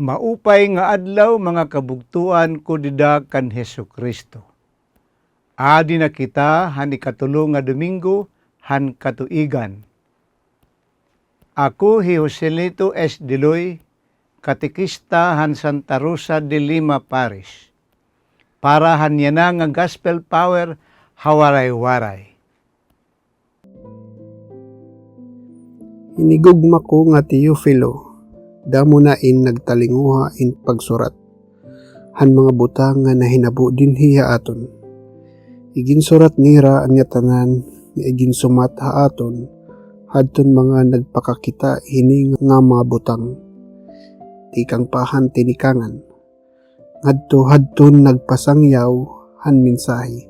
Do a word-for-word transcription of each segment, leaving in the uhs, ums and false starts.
Maupay nga adlaw, mga kabugtoan ko dida kan Jesu-Cristo. Adi na kita han ikatulo nga Domingo han katuigan. Ako hi Joselito S. Diloy, katekista han Santa Rosa de Lima Parish, para han yana nga Gospel Power ha Waray-Waray. Hinigugma ko nga Teofilo, damo na in nagtalinguha in pagsurat han mga butang nga nahinabo dinhi ha aton. Iginsurat nira an ngatanan nga iginsumat ha aton hadton mga nagpakakita hini nga mga butang, tikang pa han tinikangan ngadto hadton nagpasangyaw han mensahe.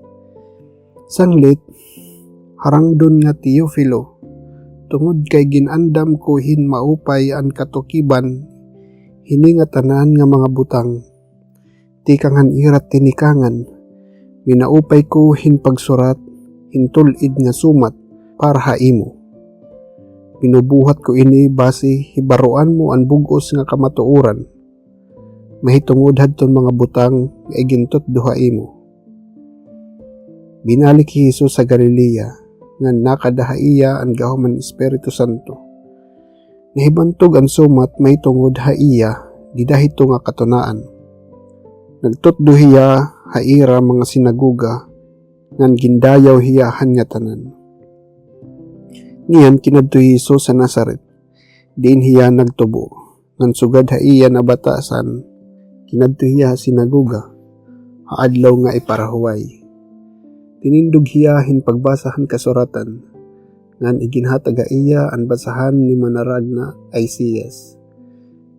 Sanglit, harangdon nga Teofilo, tungod kay gin-andam ko hin maupay an katukiban hini ngatanan nga mga butang tikang han ira tinikangan, minaupay ko hin pagsurat hin tul-id nga sumat para ha imo. Binubuhat ko ini basi hibaroan mo an bug-os nga kamatuoran mahitungod hadton mga butang nga igintutdo ha imo. Binalik hi Jesus ha Galilea, ngan nakada ha iya an gahom han Espiritu Santo. Nahibantog an sumat mahitungod ha iya dida hito nga katunaan. Nagtutdo hiya ha ira mga sinagoga, ngan gindayaw hiya han ngatanan. Niyan kinadto hi Jesus ha Nazaret, diin hiya nagtubo. Ngan sugad ha iya nabatasan, kinadto hiya ha sinagoga ha adlaw nga iparahuway. Tinindog hiya hin pagbasa han kasuratan, ngan iginhatag ha iya an basahan ni manarag nga Isaias.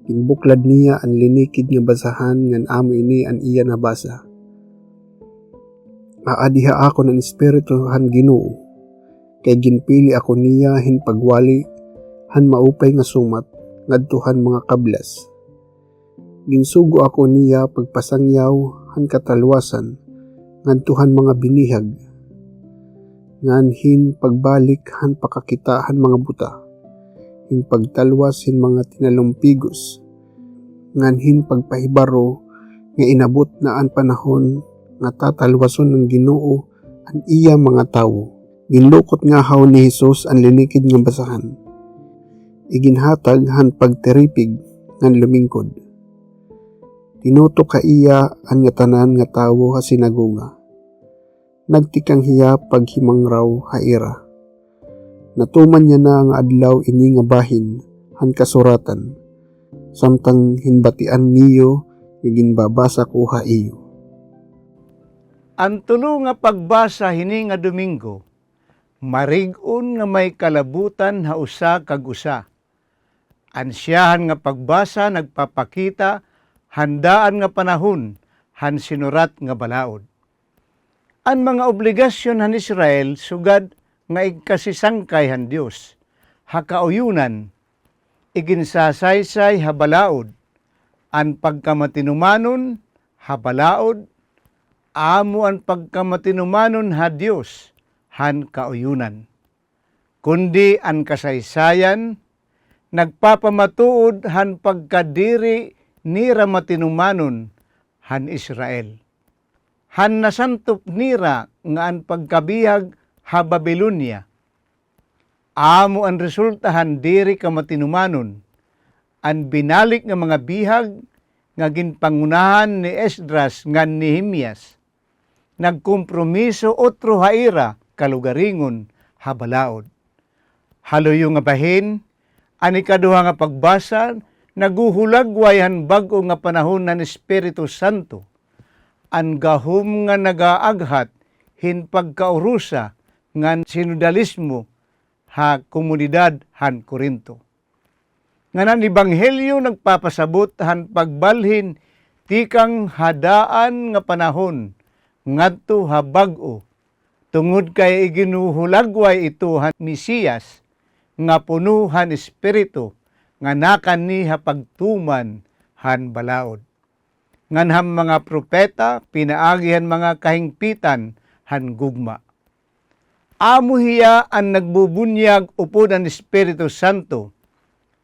Ginbuklad niya an linikid nga basahan ngan amo ini an iya nabasa. Aadi ha akon an Espiritu han Ginoo, kay ginpili ako niya hin pagwali han maupay nga sumat ngadto han mga kablas. Ginsugo ako niya pagpasangyaw han katalwasan ngadto han mga binihag, ngan hin pagbalik han pakakita han mga buta, hin pagtalwas hin mga tinalumpigos, ngan hin pagpahibaro nga inabot na an panahon nga tatalwason han Ginoo an iya mga tawo. Ginlukot ngahaw ni Jesus an linikid nga basahan. Iginhatag han pagtiripig ngan lumingkod. Tinutok ha iya an ngatanan nga tawo ha sinagoga. Nagtikang hiya paghimangraw ha ira. Natuman niya na nga adlaw ini nga bahin han kasuratan, samtang hinbatian niyo nga ginbabasa ko ha iyo. An tulo nga pagbasa hini nga Domingo, marig-on nga may kalabutan ha usa kag usa. An siyahan nga pagbasa nagpapakita han daan nga panahon han sinurat nga balaod. An mga obligasyon han Israel sugad nga igkasisangkay han Dios ha kauyonan, iginsasaysay ha balaod. An pagkamatinumanon ha balaod, amo an pagkamatinumanon ha Dios han kauyonan. Kundi an kasaysayan nagpapamatuod han pagkadiri nira matinumanon han Israel, han nasantop nira nga an pagkabihag ha Babilonia. Amo an resulta han diri kamatinumanon, an binalik nga mga bihag nga ginpangunahan ni Esdras ngan Nehemias. Nagkompromiso utro ha ira kalugaringon ha balaod. Ha luyo nga bahin, an ikaduha nga pagbasa naghuhulagway han bag-o nga panahon han Espiritu Santo, an gahom nga nagaaghat hin pagkaurusa ngan sinodalismo ha komunidad han Corinto. Ngan an ebanghelyo nagpapasabot han pagbalhin tikang ha daan nga panahon ngadto ha bag-o, tungod kay iginhuhulagway ito han Mesiyas nga puno han Espiritu nga nakanhi ha pagtuman han balaod, ngan han mga propeta pinaagi han mga kahingpitan han gugma. Amo hiya an nagbubunyag upod an Espiritu Santo.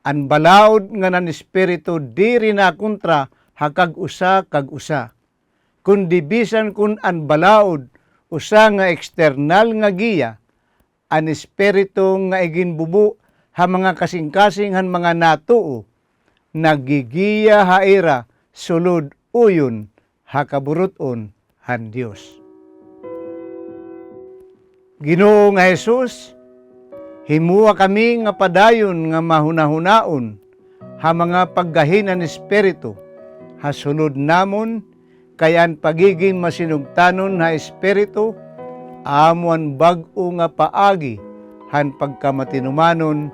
An balaod ngan an Espiritu diri nakontra ha kag-usa kag usa, kundi bisan kon an balaod usa nga eksternal nga giya, an Espiritu nga iginbubo ha mga kasingkasing han mga natuo, naggigiya ha ira sulod uyon ha kaburut-on han Dios. Ginoo nga Jesus, himoa kami nga padayon nga mahunahunaon ha mga paggahin han Espiritu ha sulod namon, kay an pagigin masinugtanon ha Espiritu amo an bag-o nga paagi han pagkamatinumanon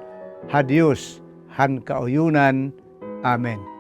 ha Dios han kauyonan. Amen.